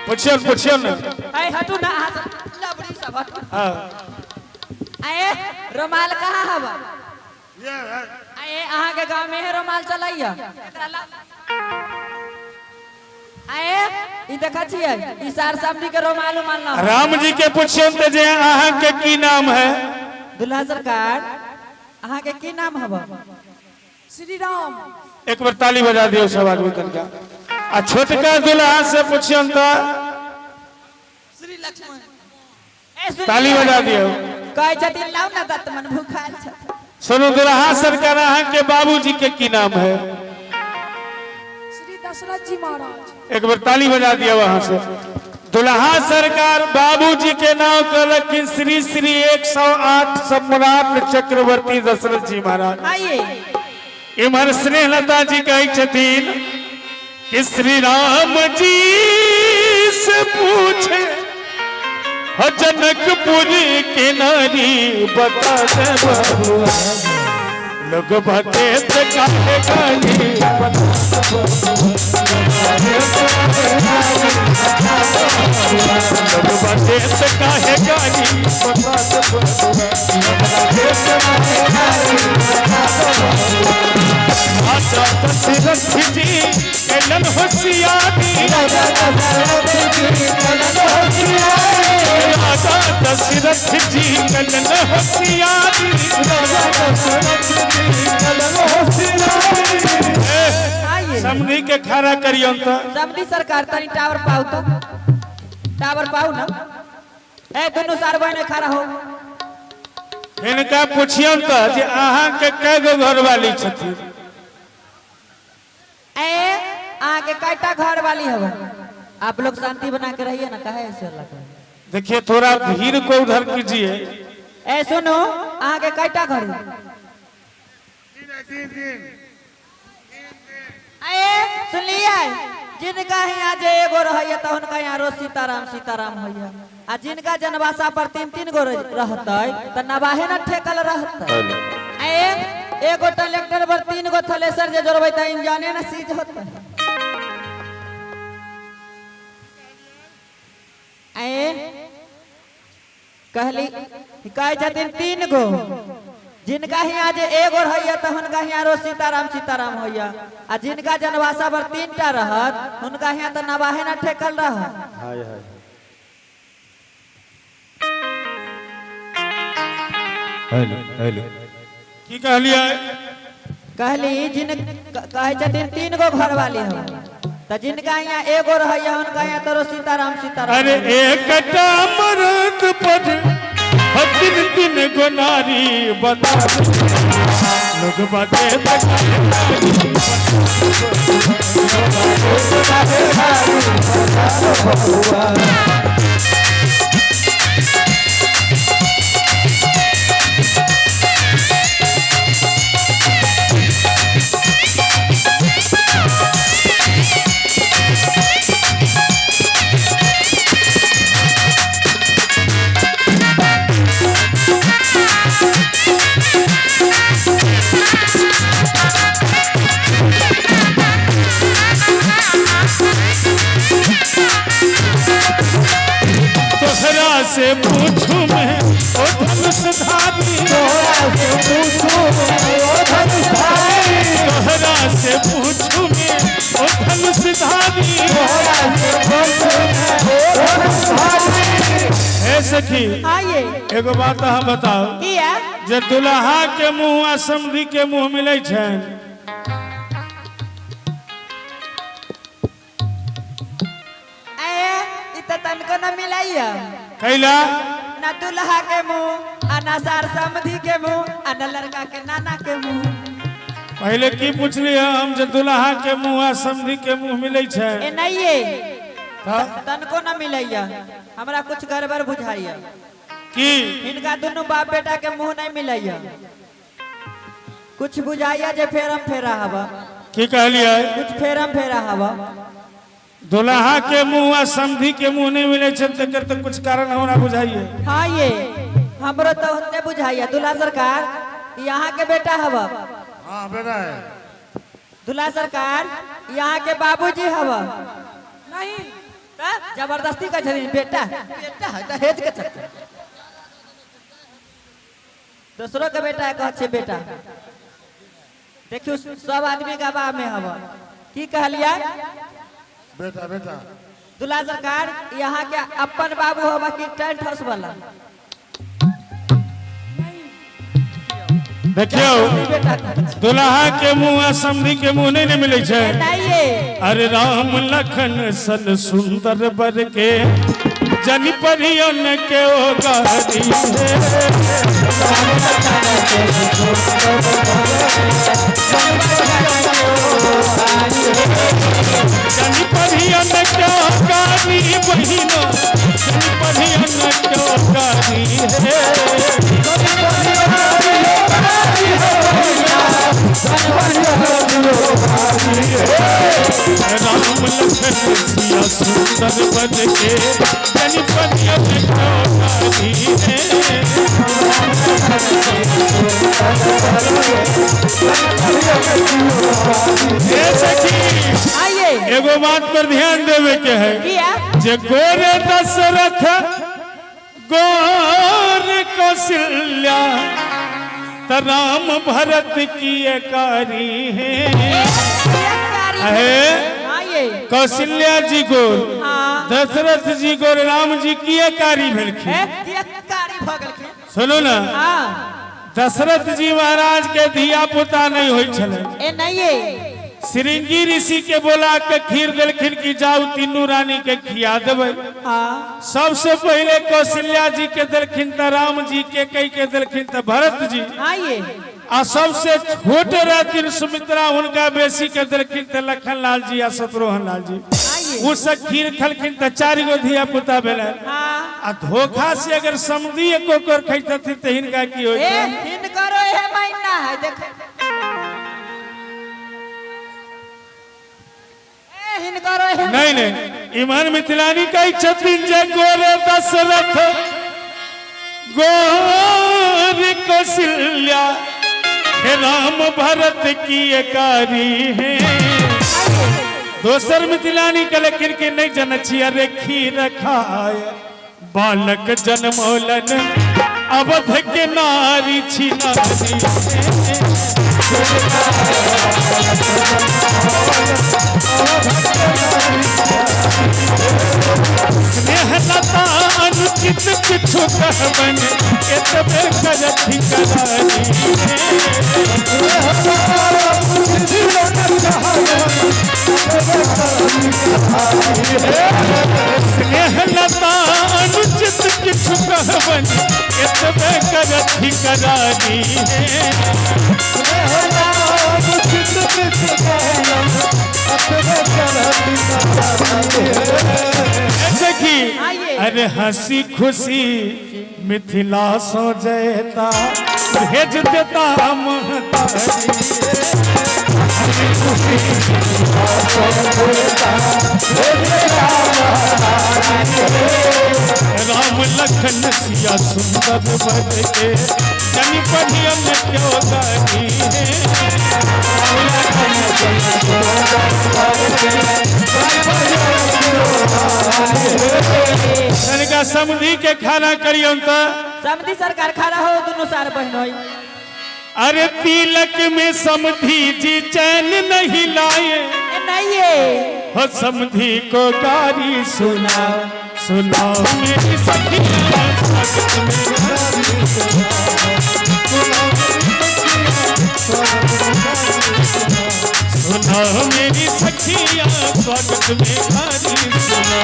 पुछियौ पुछियौ ने। आय हटू ना अहाँ सब लबड़ी सब हटू। हाँ। आए रुमाल कहाँ हवा? आए अहाँ के गांव में है रुमाल चलैया? आए ई देखा छियै ई सार सामनी के रुमाल उमाल ना। राम जी के पुछियौ तऽ जे अहाँ के की नाम है? दुल्हा सरकार अहाँ के की नाम हवा? श्री राम। एक बार ताली बजा दियौ सब आदमी तनका। आ छोटका दुल्हा से पुछियौ तऽ श्री लक्ष्मण। ए, सुन ताली बजा दियौ। कहै छथिन लाउ ना दतमन भूखाल छथिन। सुनू दुल्हा सरकार अहाँ के बाबूजी के की नाम है? श्री दशरथ जी महाराज। एक बार ताली बजा दिया वहां से। दुल्हा सरकार बाबूजी के नाम कहलखिन श्री श्री 108 सम्राट चक्रवर्ती दशरथ जी महाराज। आइए। इम्हर स्नेहलता जी कहै छथिन कि श्री राम जी से पूछे हो जनकपुर के नारी बता दे बबुआ लोग बातें ते काहे गाली बता दे बबुआ। लोग बातें ते काहे गाली बता दे बबुआ। राजा दशरथ जी एलन होशियारी, राजा दशरथ जी एलन होशियारी। आइए। समधी के खड़ा करियौ तो। समधी सरकार तनी टावर पाऊ तो टावर पाऊ ना। ए दुनू सार बहने खड़ा हो। हिनका पुछियौ तो जे अहाँ के कै गो घरवाली छथिन? ए अहाँ के कैटा घर वाली हवे? आप लोग शांति बना के रहिए ना, काहे ऐसे लग रहा है? देखिए थोड़ा भीड़ को उधर कीजिए। ए सुनो अहाँ के कैटा घर है? ए सुनलिए जिनका यहाँ जे एगो रहैया त हुनका यहाँ रोज सीताराम सीताराम होइया, आ जिनका जनवासा पर तीन तीन गो रहतै त नवाहे न ठेकल रहतै। ए एगो ट्रैक्टर पर तीन गो थ्रेसर जे जोड़बै त इंजने न सीज होतै। ए कहली कहै छथिन तीन गो, जिनका हियाँ जे एगो रहैया त हुनका हियाँ रोज सीताराम सीताराम होइया, आ जिनका जनवासा पर तीन टा रहत हुनका हियाँ त नवाहे न ठेकल रहत। हाय हाय। Hello hello. की कहलिए? कहली जिन कहै छथिन तीन गो घरवाली हो त जिनका हियाँ एगो रहैया हुनका हियाँ त रोज सीताराम सीताराम। अरे एकटा मर्द पर तीन तीन गो नारी बता दे। लोग बातें ते काहे गाली तोहरा से पूछूं मैं ओ धनुषधारी, तोहरा से पूछूं मैं ओ धनुषधारी। हे सखी आइए। एगो बात हम बताओ किया? जे दुल्हा के मुंह आ समधी के मुंह मिलै छनि। ए ई त तनको न मिलैया। कैला? ना दुल्हा के मुंह आ ना सार समधी के मुंह आ ना लड़का के नाना के मुंह। पहले की पूछलियै हम जे दुल्हा के मुंह आ समधी के मुंह मिलै छै? ए नहिये तऽ तनको न मिलैया, हमरा कुछ गड़बड़ बुझाइया। की? हिनका दुनू बाप बेटा के मुंह नहीं मिलैया, कुछ बुझाइया जे फेरम फेरा हवा। की कहलियै? कुछ फेरम फेरा हवा। दुल्हा के मुंह आ समधी के मुंह नहीं मिलै छै तकर तऽ कुछ कारण हमरा बुझाइए। हाँ ये हमरो तो उतने बुझाइया। दुल्हा सरकार यहाँ के बेटा हवा? हाँ बेटा है। दुल्हा सरकार यहाँ के बाबूजी हवा? नहीं। तब जबरदस्ती कहै छथिन बेटा बेटा है दहेज के चक्कर। दोसरो के बेटा कहै छै बेटा। देखियौ सब आदमी गवाह में हब। की कहलियै? बेटा बेटा। दुल्हा सरकार यहाँ के अपन बाबू हब कि टेंट हाउस वाला? देखियौ बेटा कहै छै। दुल्हा के मुंह आ समधी के मुंह नहीं ने मिलै छै। नहीं। अरे राम लखन सन सुंदर बर के जन परियन के ओ गारी है। जन परियन के ओ गारी बहिनो, जन परियन के ओ गारी है। राम लखन सिया सुंदर बर के जन परियन के ओ गारी है। हे सखी, आइए। एगो बात पर ध्यान देवे के है। किया? जे गोरे दशरथ गोर कौशल्या त राम भरत की कारी है। अहे आइए। कौशल्या जी गोर, हाँ। दशरथ जी गोर, राम जी की कारी भेलखिन। किया कारी भऽ गेलखिन? सुनू ना, हाँ। दशरथ जी महाराज के धिया पुता नहीं होइ छलै। ए नहीं। श्रृंगी ऋषि के बोला के खीर देलखिन कि जाऊ तीनू रानी के खिया देबै। हाँ। सबसे पहले कौशल्या जी के देलखिन त राम जी के, कई के देलखिन त भरत जी। आइए। आ सबसे छोट रहथिन सुमित्रा, हुनका बेसी के देलखिन त लखन लाल जी आ शत्रुघ्न लाल जी। आइए। ओ सब खीर खलखिन त 4 गो धिया पुता भेलै। हाँ। आ धोखा से अगर समधी एको कोर खैतथिन त हिनका की होइत? ए हिनकरो एहे महीना है देख। ए हिनकरो एहे। नहीं नहीं, इमान मिथिलानी कहै छथिन जे गोरे दशरथ गोर कौशल्या हे राम भरत की कारी है। दोसर मिथिलानी कहलखिन कि नहीं जन छी, अरे खीर खाय बालक जन्मौलन अवध के नारी छिनारी। स्नेह लता अनुचित किछु कहबन एतबे करथि करारी। स्नेह लता अनुचित किछु कहबन एतबे करथि करारी। सखी, अरे हंसी खुशी मिथिला सो जयता भेज देता महतारी। राम लखन सिया सुंदर बर के जन परियन क्यों गारी है। तनिका समधी के खाना करियन त समधी सरकार खाना हो दुनू सार बहन होई। अरे तिलक में समधी जी चैन नहीं लाए। ए नहीं। हो समधी को गारी सुनाओ सुनाओ मेरी सखी स्वागत में गारी सुनाओ मेरी सखिया स्वागत में गारी सुनाओ।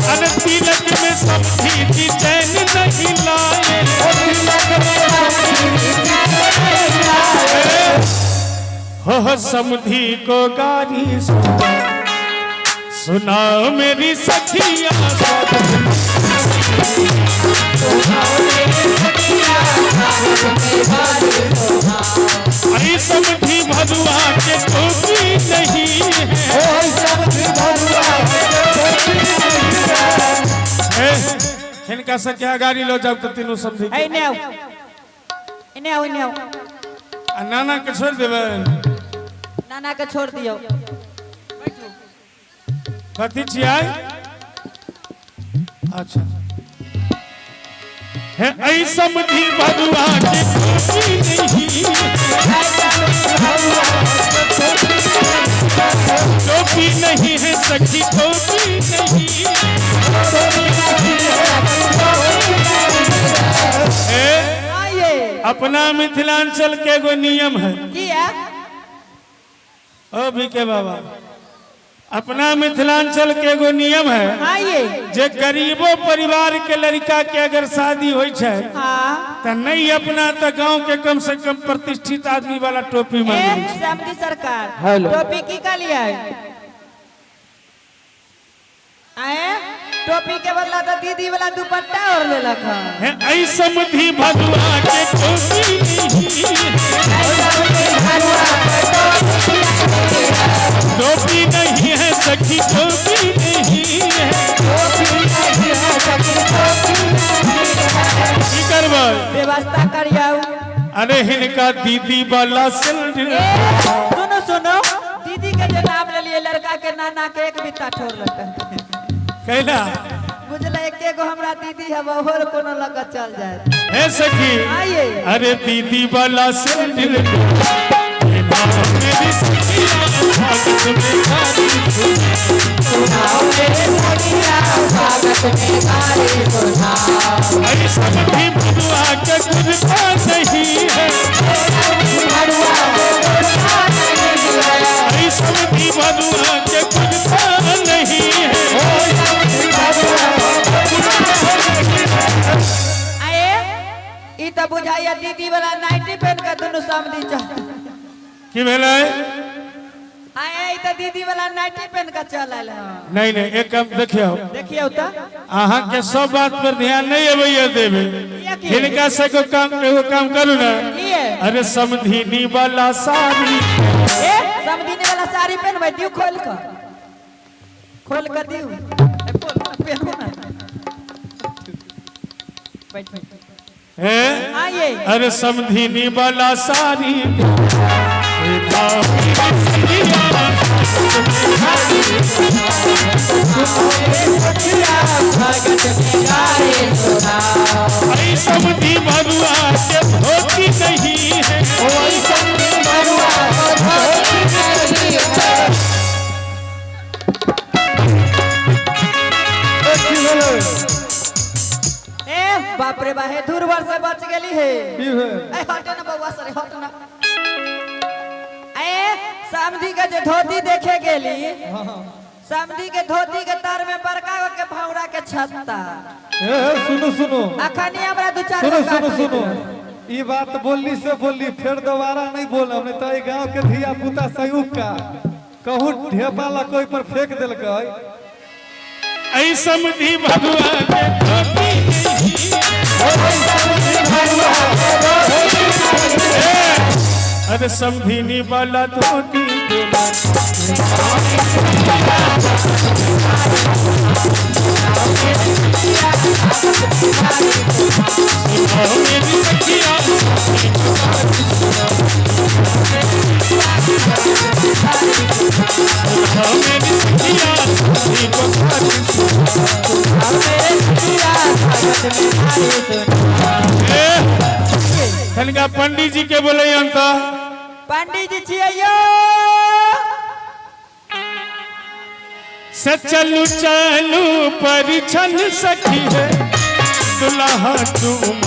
अरे तिलक में समधी जी चैन नहीं लाए। हो समधी को गारी सुनाओ सुनाओ मेरी सखिया स्वागत में। अरे समधी भदुआ के टोपी नहीं है। हिनका से क्या गाड़ी लो जाओ तो तीनों समधी के। एने आओ एने आओ एने आओ। आ नाना के छोड़ देबै। ना नाना के छोड़ दियो। कथी छियै? अच्छा है, ऐ समझी भगवा के टोपी नहीं, टोपी नहीं है सखी, टोपी नहीं है। आइए। अपना मिथिलांचल के एगो नियम है। किया? ओ भी के बाबा, अपना मिथिलांचल के एगो नियम है। आइए। जे गरीबो परिवार के लड़का के अगर शादी होई छै हाँ त नहीं अपना त गांव के कम से कम प्रतिष्ठित आदमी वाला टोपी ए मांगे छै। समधी सरकार, हेलो। टोपी की का लिया है? आए टोपी के बदला तो दीदी वाला दुपट्टा और लेलक हन। है ऐ समधी भगवा के टोपी नहीं, टोपी नहीं है सखी, टोपी नहीं है। की करबै? व्यवस्था करियौ। अरे हिनका दीदी वाला सैंडल। ए, सुनो सुनो, दीदी के जे नाम लेलिए लड़का के नाना के एक बित्ता ठोर लेते। कैला? बुझले एक एगो हमरा दीदी है, और कोनो लग चल जाए। हे सखी। आइए। अरे दीदी वाला सैंडल मेरी सखिया, स्वागत में गारी सुनाओ। ऐ समधी भगवा के कुर्ता नहीं है, ऐ समधी भगवा के कुर्ता नहीं है। आए ई त बुझाइया दीदी वाला नाइटी पहन के दुनू समधी चल। की भेलै? आए ई त दीदी वाला नाइटी पहन के चल आयल हन। नहीं नहीं, एक काम देखियो। देखियौ त। अहाँ के सब बात पर ध्यान नहीं अबैया देवे। किया? हिनका से एगो काम, एगो काम करू ना। की है? अरे समधिनी वाला साड़ी। ए समधिनी वाला साड़ी पहनबै दियौ, खोल के, खोल के दियौ। ए, खोल पहनू ना। बैठ बैठ। है? आइए। अरे समधिनी वाला साड़ी। ऐ समधी भगवा के धोती नहीं है। की भेलै? ए बाप रे बा, हे धुरवर से बच गेली हे। की भेल? ए हट ना बउआ सरे, हट ना। ए समधी के जे धोती देखे गेली, समधी के धोती के तर में बड़का गो के भौरा के छत्ता। ए ए, सुनू सुनू। अखनी हमरा दू चार सुनो गो सुनो काट सुनो, लेतै। ई बात बोलली से बोलली, फिर दोबारा नहीं बोलब, नहीं तो ई गांव के धिया पुता संयुक्त का कहूँ ढेपा ला कोई पर फेंक देलकै। ऐ समधी भगवा के धोती नहीं। अरे समधिनी वाला धोती देना। सुनाओ मेरी सखिया, सुनाओ मेरी सखिया, तनिका पंडित जी के बोले अंत। पंडित जी छियै यो। से चलू चलू परिछन सखी है, दुल्हा तुम